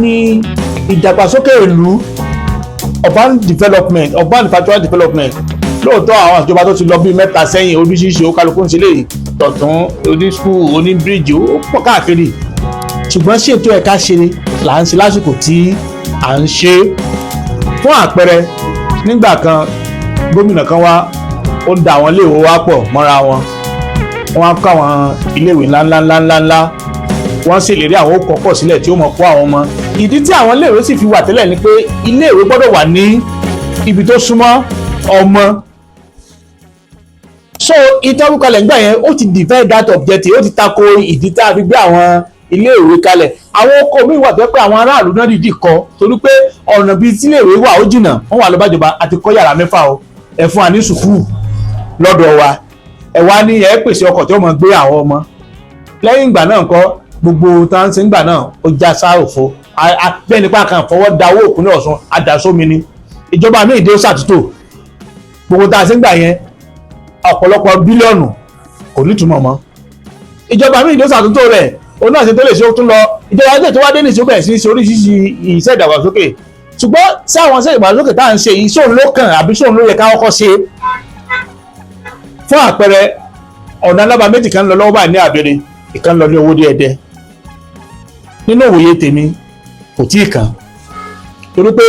Ní ìdàgbàsókè ìlú, urban development, urban infrastructural development, lóòótọ́ àwọn ìjọba tó ti lọ bíi mẹ́ta sẹ́yìn, oríṣiríṣi ó kálukú ń ṣe lè tọ̀tún, oní school, oní bíríìjì, ó pọ̀ káàkiri. Ṣùgbọ́n ṣètò ẹ̀ka ṣe là ń ṣe lásìkò tí à ń ṣe? Fún àpẹẹrẹ, nígbà kan, gómìnà kan wá, ó da àwọn iléèwé wa pọ̀ mọ́ra wọn. Wọ́n á kọ́ àwọn iléèwé ńláńláńláńlá, wọ́n ṣèlérí àwọn ó kọ́kọ́ sílẹ̀ tí ó mọ̀ kó àwọn ọmọ. Ìdí tí àwọn iléèwé sì fi wà tẹ́lẹ̀ ni pé iléèwé gbọ́dọ̀ wà ní ibi tó súnmọ́ ọmọ. So ìtọ́rú kalẹ̀ nígbà yẹn, ó ti defy that objective, ó ti tako ìdí tá a fi gbé àwọn iléèwé kalẹ̀. Àwọn ọkọ̀ míì wà tó yẹ pé àwọn aráàlú náà dìídì kọ́, torí pé ọ̀nà bíi tí iléèwé wà ó jìnnà. Wọ́n wà lọ́bàjọba àti kọ́ yàrá mẹ́fà o, ẹ fún wa ní sùkúù lọ́dọ̀ wa, ẹ wá ní ẹ pèsè ọkọ̀ tí ó mọ̀ gbé àwọn ọmọ. Lẹ́yìn ìgbà náà ńkọ́? Gbogbo tá à ń ṣe ńgbà náà, ó já sáà òfo bẹ́ẹ̀ nípa kan fọwọ́ da owó ìpínlẹ̀ Ọ̀ṣun àdàsómi ni. Ìjọba míì dé, ó ṣàtúntò gbogbo tá a ṣe ń gbà yẹn, ọ̀pọ̀lọpọ̀ bílíọ̀nù kò nítumọ̀ mọ́. Ìjọba míì dé, ó ṣàtúntò rẹ̀, òun náà ṣe tó lè ṣe, ó tún lọ. Ìjọba ilé tó wá dé nìṣó bẹ̀rẹ̀ sí í ṣe oríṣiríṣi iṣẹ́ ìdàgbàsókè. Ṣùgbọ́n sí àwọn iṣẹ́ ìdàgbàsókè tá à ń ṣe yìí, sóun ló kàn àbí sóun ló yẹ ká kọ́kọ́ ṣe? Fún àpẹẹrẹ, ọ̀nà alábàá méjì kan lọ lọ́wọ́ báyìí ní Àbẹ̀rẹ̀, ìkan lọ ní Owódé Ẹdẹ. Nínú òwòye tèmi, kò tí ì kàn, torí pé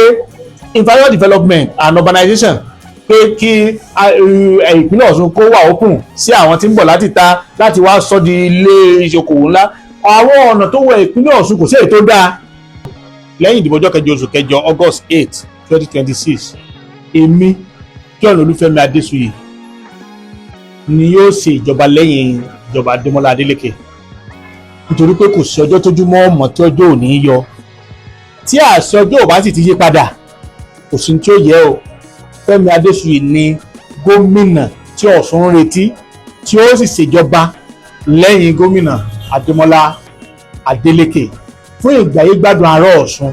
infrastructure development and urbanization, pé kí ìpínlẹ̀ Ọ̀ṣun kó wà open sí àwọn tí ń bọ̀ láti ta láti wá sọ di ilé ìṣokòwò ńlá, àwọn ọ̀nà tó wọ ìpínlẹ̀ Ọ̀ṣun kò sí èyí tó dáa. Lẹ́yìn ìdìbò ọjọ́ kẹjọ oṣù kẹjọ, August 8, 2026, èmi John Olúfẹ́mi Adésuyè ni yóò ṣe ìjọba lẹ́yìn ìjọba Adémọ́lá Adélékè, nítorí pé kò sí ọjọ́ tójúmọ́ ọmọ tí ọjọ́ ò ní yọ. Tí àṣẹ ọjọ́ ò bá sì ti yí padà, kò sí tí ó yẹ o. Fẹ́mi Adésuyè ni gómìnà tí Ọ̀ṣun ń retí, tí ó sì ṣèjọba lẹ́yìn gómìnà Adémọ́lá Adélékè fún ìgbáyégbádùn ará Ọ̀ṣun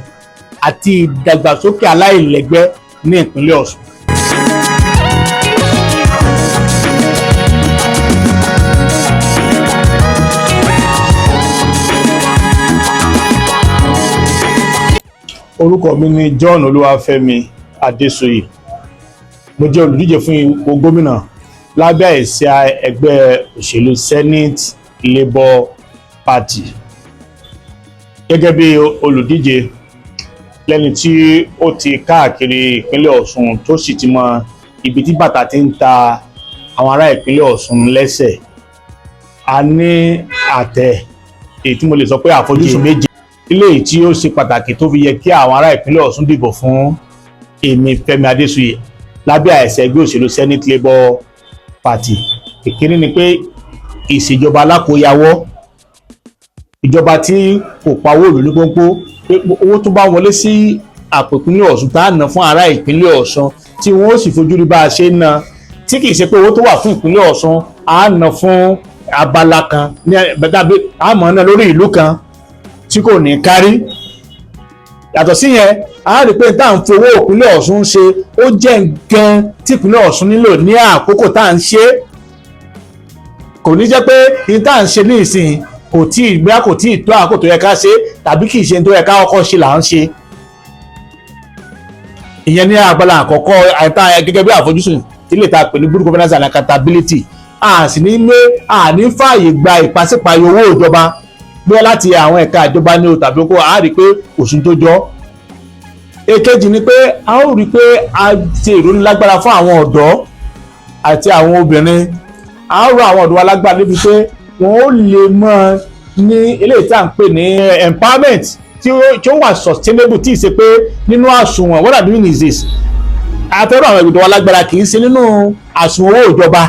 àti ìdàgbàsókè aláìlẹ́gbẹ́ ní ìpínlẹ̀ Ọ̀ṣun. Orúkọ mi ni John Olúwafẹ́mi Adésuyè. Mo jẹ́ olùdíje fún ipò gómìnà lábẹ́ àsíá ẹgbẹ́ òṣèlú Senate Labour Party. Gẹ́gẹ́ bí olùdíje, lẹ́ni tí ó ti káàkiri ìpínlẹ̀ Ọ̀ṣun, tó sì ti mọ ibi tí bàtà ti ń ta àwọn ará ìpínlẹ̀ Ọ̀ṣun lẹ́sẹ̀, a ní àtẹ èyí tí mo lè sọ pé àfojúsùn méje ilé tí ó ṣe pàtàkì tó fi yẹ kí àwọn ará ìpínlẹ̀ Ọ̀ṣun dìbò fún èmi Fẹ́mi Adésuyè lábẹ́ àsíá ẹgbẹ́ òṣèlú Senate Labour Party. Ìkíní ni pé ìṣèjọba alákòóyawọ́, ìjọba tí kò pawó ìlú ní pọ́npọ́, pé owó tó bá wọlé sí àpò ìpínlẹ̀ Ọ̀ṣun, tá a ná fún ará ìpínlẹ̀ Ọ̀ṣun, tí wọ́n ó sì fojú rí bá a ṣe ń ná, tí kì í ṣe pé owó tó wà fún ìpínlẹ̀ Ọ̀ṣun á ná fún abala kan ní tàbí àmọ́ náà lórí ìlú kan tí kò ní kárí. Yàtọ̀ sí yẹn, a rí pé tá à ń fi owó ìpínlẹ̀ Ọ̀ṣun ṣe, ó jẹ́ nǹkan tí ìpínlẹ̀ Ọ̀ṣun nílò ní àkókò tá à ń ṣe. Kò ní jẹ́ pé ní tá à ń ṣe ní ìsìn kò tí ì gbé, kò tí ì tó àkókò tó yẹ ká ṣe, tàbí kì í ṣe tó yẹ ká kọ́kọ́ ṣe là ń ṣe. Ìyẹn ní abala àkọ́kọ́ àìta gẹ́gẹ́ bí àfojúsùn tí lè ta pè ní good governance and accountability. A sì ní mé a ní fààyè gba ìpàsípààyò owó ìjọba, bí láti àwọn ẹ̀ka ìjọba ní o tàbí kó a rí i pé òsùn tó jọ. Èkejì ni pé a ó rí i pé a ṣe ìrónilágbára fún àwọn ọ̀dọ́ àti àwọn obìnrin. A ó rọ àwọn ọ̀dọ́ wa lágbára níbi pé wọ́n ó lè mọ ní eléyìí tí à ń pè ní empowerment tí ó wà sustainable, tí ì ṣe pé nínú àsùnwọ̀n. What I mean is this: àfẹ́rọ̀ àwọn ìgbìdọ̀ wa lágbára, kì í ṣe nínú àsùnwọ̀n owó ìjọba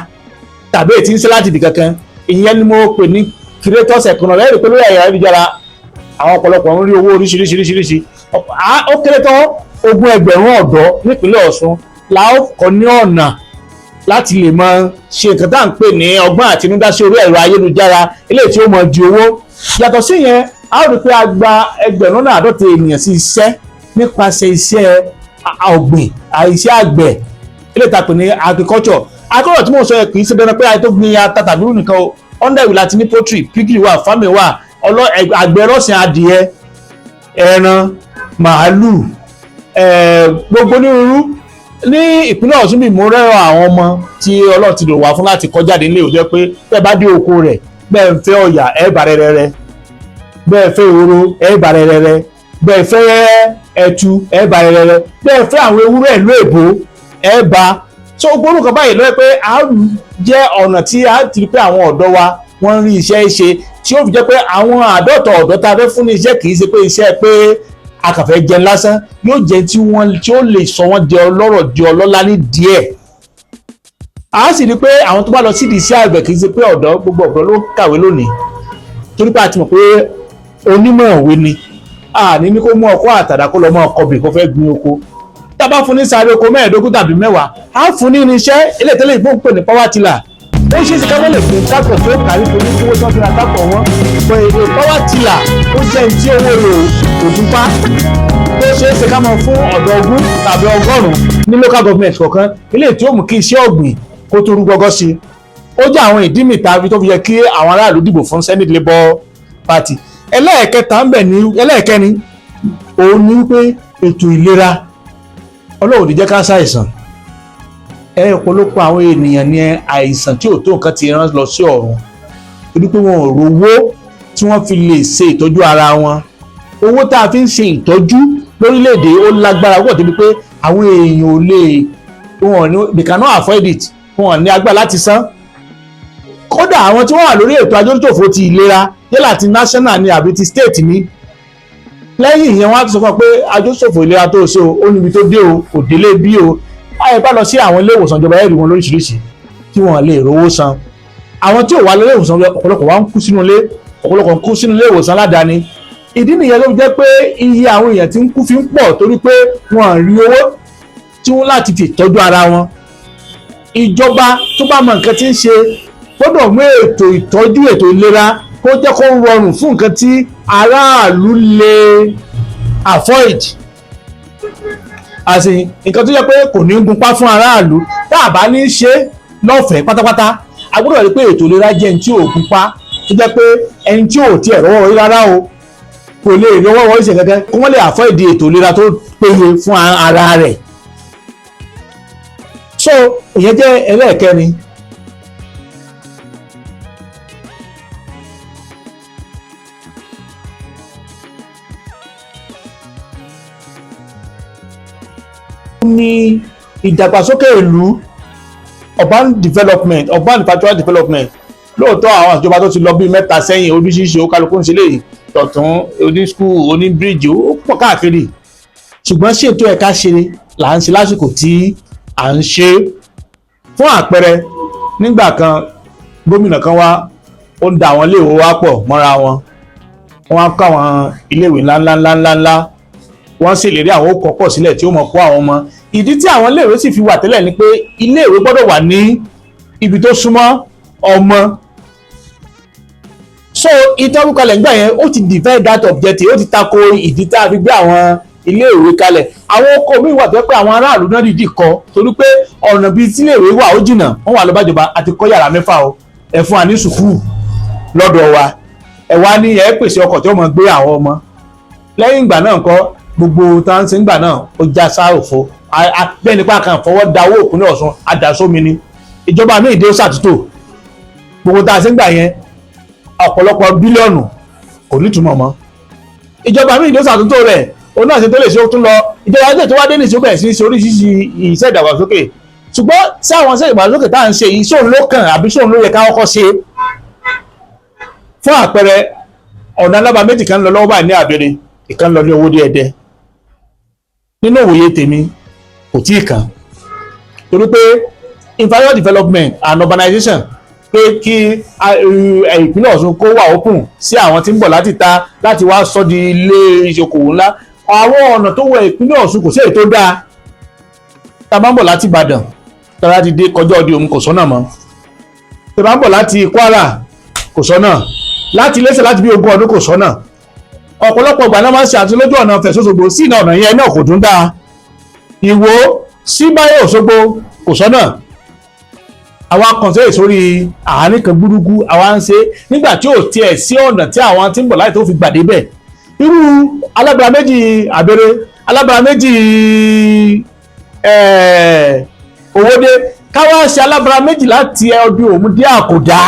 tàbí èyí tí ń ṣe láti ibì kankan. Ìyẹn ni mo pè ní creators economy. Ẹ̀rí pé lórí ẹ̀yà ayélujára, àwọn ọ̀pọ̀lọpọ̀ ń rí owó oríṣiríṣiríṣiríṣi. Ó kéré tán, 20,000 ọ̀dọ́ nípínlẹ̀ Ọ̀ṣun la ó kọ́ ní ọ̀nà láti lè mọ ṣe nǹkan tá à ń pè ní ọgbọ́n àtinúdá sí orí ẹ̀rọ ayélujára, eléyìí tí ó mọ di owó. Yàtọ̀ sí yẹn, a ó rí pé a gba 50,000 ènìyàn sí iṣẹ́ nípasẹ̀ iṣẹ́ ọ̀gbìn, iṣẹ́ àgbẹ̀. Ilé ìtàpè ní agriculture. Agriculture tí mo sọ yẹ kì í ṣe dandan pé àyè tó gbin ata tàbí irú nìkan o. Under ìwé láti ní poultry, piggery wà, farming wà, àgbẹ̀ ọlọ́sìn adìẹ, ẹran màálù, gbogbo onírúurú. Ní ìpínlẹ̀ Ọ̀ṣun bí mo rẹ́rọ àwọn ọmọ tí Ọlọ́run ti lò wá fún láti kọjáde nílé òjẹ́ pé bẹ́ẹ̀ bá dé oko rẹ̀, bẹ́ẹ̀ ń fẹ́ ọ̀yà, ẹ̀ bá rẹ́rẹ́rẹ́, bẹ́ẹ̀ fẹ́ ehoro, ẹ̀ bá rẹ́rẹ́rẹ́, bẹ́ẹ̀ fẹ́ ẹtu, ẹ̀ bá rẹ́rẹ́rẹ́, bẹ́ẹ̀ fẹ́ àwọn ewúrẹ́ ìlú èbó, ẹ̀ bá. So gbórúkọ kan báyìí lọ́wọ́ pé a jẹ́ ọ̀nà tí a ti rí pé àwọn ọ̀dọ́ wa wọ́n ń rí iṣẹ́ ṣe, tí ó fi jẹ́ pé àwọn àádọ́ta ọ̀dọ́ tá a fẹ́ fún ní iṣẹ́ kì í ṣe pé iṣẹ́ pé a kàn fẹ́ jẹun lásán, yóò jẹ́ tí wọ́n tí ó lè sọ wọ́n di ọlọ́rọ̀, di ọlọ́lá ní díẹ̀. A sì rí pé àwọn tó bá lọ sídìí iṣẹ́ àgbẹ̀, kì í ṣe pé ọ̀dọ́, gbogbo ọ̀dọ́ ló kàwé lónìí, torí pé a ti mọ̀ pé onímọ̀ òwe ni a ní kó mú ọkọ́ àtàdá kó lọ mọ́ ọkọ̀ bì kó fẹ́ gbin oko. Tá a bá fún ní sáré oko 15 tàbí 10, á fún ní irinṣẹ́ eléyìí tẹ́lẹ̀ ìbọn pè ní power tiller. Ó ṣeé ṣe ká mọ́ lè fún tractor tó kárí torí owó tó ń fi ra tractor wọn pé èdè power tiller, ó jẹ́ ní tí owó rẹ̀ ò dún pa. Ó ṣeé ṣe ká máa fún ọ̀dọ́ 20 tàbí 100 ní local government kọ̀ọ̀kan, eléyìí tí ó mú kí iṣẹ́ ọ̀gbìn kó tó rú gọ́gọ́ sí i. Ó jẹ́ àwọn ìdí mi tàbí tó fi yẹ kí àwọn aráàlú dìbò fún Senate Labour Party. Ẹlẹ́ẹ̀kẹta ń bẹ̀ ní, ẹlẹ́ẹ̀kẹrin òun ni wípé ètò ìlera. Ọlọ́run ní jẹ́ ká ṣàìsàn. Ẹ ọ̀pọ̀lọpọ̀ àwọn ènìyàn ní àìsàn tí ò tó nǹkan ti rán lọ sí ọ̀run torí pé wọn ò rówó tí wọ́n fi lè ṣe ìtọ́jú ara wọn. Owó tá a fi ń ṣe ìtọ́jú lórílẹ̀‐èdè ó lágbára púpọ̀ débi pé àwọn èèyàn ò lè, wọn ní, they cannot afford it, wọn ní agbára láti san. Kódà àwọn tí wọ́n wà lórí ètò adójútòfò ti ìlera, yálà ti national ni àbí ti state ni, lẹ́yìn ìyẹn wọ́n á tún sọ fún ọ pé adójútòfò ìlera tó ṣe o, ó níbi tó dé o, kò délé bí o. Báyìí bá lọ sí àwọn ilé ìwòsàn ìjọba, ẹ̀rí wọn lóríṣiríṣi tí wọ́n lè rówó san. Àwọn tí ò wá lọ ilé ìwòsàn, ọ̀pọ̀lọpọ̀ wá ń kú sínú ilé, ọ̀pọ̀lọpọ̀ ń kú sínú ilé ìwòsàn aládàáni. Ìdí nìyẹn tó fi jẹ́ pé iye àwọn èèyàn tí ń kú fi ń pọ̀, torí pé wọ́n rí owó tí wọ́n láti fi tọ́jú ara wọn. Ìjọba tó bá mọ nǹkan tí ń ṣe gbọ́dọ̀ mú ètò ìtọ́jú, ètò ìlera, kó jẹ́ kó rọrùn fún nǹkan tí aráàlú lè afford, àti nǹkan tó jẹ́ pé kò ní gunpá fún aráàlú. Tá a bá ní ṣe lọ́fẹ̀ẹ́ pátápátá, a gbọ́dọ̀ rí pé ètò ìlera jẹ́ ẹni tí ò gunpá, tó jẹ́ pé ẹni tí ò tiẹ̀ rọ́wọ́ rí rárá o, kò lè rọ́wọ́ wọ́n ṣe kankan, kó wọ́n lè afford ètò ìlera tó péye fún ara rẹ̀. So ìyẹn jẹ́ ẹlẹ́ẹ̀kẹrin. Ní ìdàgbàsókè ìlú, urban development, urban infrastructural development. Lóòótọ́, àwọn ìjọba tó ti lọ bíi mẹ́ta sẹ́yìn, oríṣiríṣi ó kálukú ń ṣe léyìí tọ̀tún, oní school, oní bíríìjì, ó pọ̀ káàkiri, ṣùgbọ́n ṣètò ẹ̀ka ṣe là ń ṣe lásìkò tí à ń ṣe. Fún àpẹẹrẹ, nígbà kan gómìnà kan wá, ó ń da àwọn iléèwé wa pọ̀ mọ́ra wọn, wọ́n á kọ́ àwọn iléèwé ńláńláńláńlá, wọ́n sì lè rí àwọn ó kọ́ pọ̀ sílẹ̀ tí ó mọ̀ kó àwọn ọmọ. Ìdí tí àwọn iléèwé sì fi wà tẹ́lẹ̀ ni pé iléèwé gbọ́dọ̀ wà ní ibi tó súnmọ́ ọmọ. So ìtọ́rú kalẹ̀ nígbà yẹn, ó ti divide that objective, ó ti tako ìdí tá a fi gbé àwọn iléèwé kalẹ̀. Àwọn oko míì wà tó yẹ pé àwọn aráàlú náà dìídì kọ́ torí pé ọ̀nà bíi tí iléèwé wà ó jìnnà. Wọ́n wà lọ́bàjọba àti kọ́ yàrá 6 o, ẹ fún wa ní sùkúù lọ́dọ̀ wa, ẹ wá ní ẹ pèsè ọkọ̀ tí ó mọ̀ gbé àwọn ọmọ. Lẹ́yìn ìgbà náà kọ́, gbogbo tá ń ṣe ńgbà náà ó já sá òfo bẹ́ẹ̀ nípa kan fọwọ́ da owó ìpínlẹ̀ Ọ̀ṣun àdàsómi ni. Ìjọba míì dé, ó ṣàtúntò gbogbo tá a ṣe ń gbà yẹn, ọ̀pọ̀lọpọ̀ bílíọ̀nù kò nítumọ̀ mọ́. Ìjọba míì dé, ó ṣàtúntò rẹ̀, òun náà ṣe tó lè ṣe, ó tún lọ. Ìjọba tó wá dé nìṣó bẹ̀rẹ̀ sí í ṣe oríṣiríṣi iṣẹ́ ìdàgbàsókè, ṣùgbọ́n sí àwọn iṣẹ́ ìdàgbàsókè tá à ń ṣe yìí, sóun ló kàn àbí sóun ló yẹ ká kọ́kọ́ ṣe? Fún àpẹẹrẹ, ọ̀nà alába méjì kan lọ lọ́wọ́ báyìí ní Àbẹ̀rẹ̀, ìkan lọ ní Owódé Ẹdẹ. Nínú òwòye tèmi, kò tí ì kàn, torí pé infrastructure development and urbanization, pé kí ìpínlẹ̀ Ọ̀ṣun kó wà open sí àwọn tí ń bọ̀ láti ta láti wá sọ di ilé ìṣokòwò ńlá, àwọn ọ̀nà tó wọ ìpínlẹ̀ Ọ̀ṣun kò sí èyí tó dáa. Tá a bá ń bọ̀ láti Ìbàdàn, tá a bá ti dé kọjá òde òun, kò sọ́nà mọ́. Tá a bá ń bọ̀ láti Kwara, kò sọ́nà. Láti Iléṣà, láti bí 20 ọdún, kò sọ́nà. Ọ̀pọ̀lọpọ̀ ìgbà náà máa ń ṣe àtúnlójú ọ̀nà Ifẹ̀ sÓṣogbo sí iná, ọ̀nà yẹn náà kò tún dáa. Ìwó Sí Báyọ̀ Òṣogbo kò sọ́nà. Àwa kàn sórí àárín kan gbúdúgbú, àwa ń ṣe nígbà tí ò tiẹ̀ sí ọ̀nà tí àwọn tí ń bọ̀ láì tó fi gbàdé bẹ̀. Irú alábàárà méjì àbẹ̀rẹ̀, alábàárà méjì Owódé, káwá ṣe alábàárà méjì láti ọdún Òmu dé Àkòdá,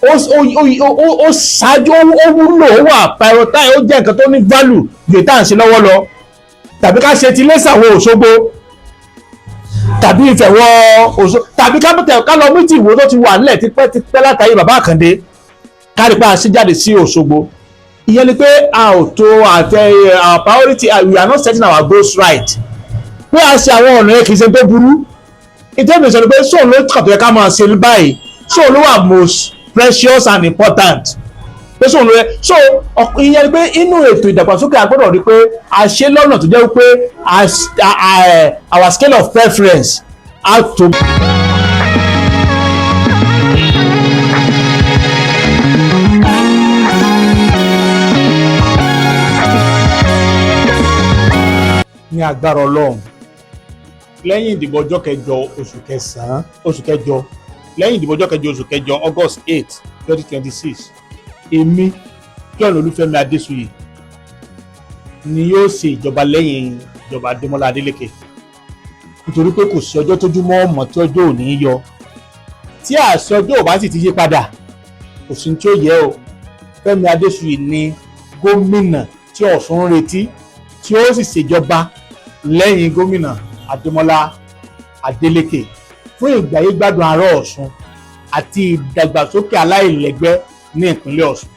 ó ṣáájú, ó wúlò, ó wà prioritize, ó jẹ́ nǹkan tó ní value ju èyí tá à ń ṣe lọ́wọ́ lọ. Tàbí ká ṣe ti Iléṣà wọ Òṣogbo, tàbí Ifẹ̀ wọ Òṣogbo, tàbí ká tẹ̀ ká lọ mú ti Ìwó tó ti wà nílẹ̀ tipẹ́ tipẹ́ látàrí bàbá Àkàndé, kárí pa àṣẹ jáde sí Òṣogbo. Ìyẹn ni pé a ò tó àtẹ our priority. We are not setting our goals right. Pé a ṣe àwọn ọ̀nà yẹn kì í ṣe tó burú. Ìtẹ́mi sọ ni pé sóun ló kàtó yẹ ká máa ṣe báyìí, sóun ló wà most precious and important, pé sóun ló yẹ. So ìyẹn ni pé inú ètò ìdàgbàsókè, a gbọ́dọ̀ rí pé a ṣe lọ́nà tó jẹ́ pé our scale of preference á tó. Ní agbára Ọlọ́run, lẹ́yìn ìdìbò ọjọ́ kẹjọ oṣù kẹsàn-án, oṣù kẹjọ, lẹ́yìn ìdìbò ọjọ́ kẹjọ oṣù kẹjọ, August 8, 2026, èmi John Olúfẹ́mi Adésuyè ni yóò ṣe ìjọba lẹ́yìn ìjọba Adémọ́lá Adélékè, nítorí pé kò sí ọjọ́ tójúmọ́ ọmọ tí ọjọ́ ò ní yọ. Tí àṣẹ ọjọ́ ò bá sì ti yí padà, kò sí tí ó yẹ o. Fẹ́mi Adésuyè ni gómìnà tí Ọ̀ṣun ń retí, tí ó sì ṣèjọba lẹ́yìn gómìnà Adémọ́lá Adélékè fún ìgbáyégbádùn ará Ọ̀ṣun àti ìdàgbàsókè aláìlẹ́gbẹ́ ní ìpínlẹ̀ Ọ̀ṣun.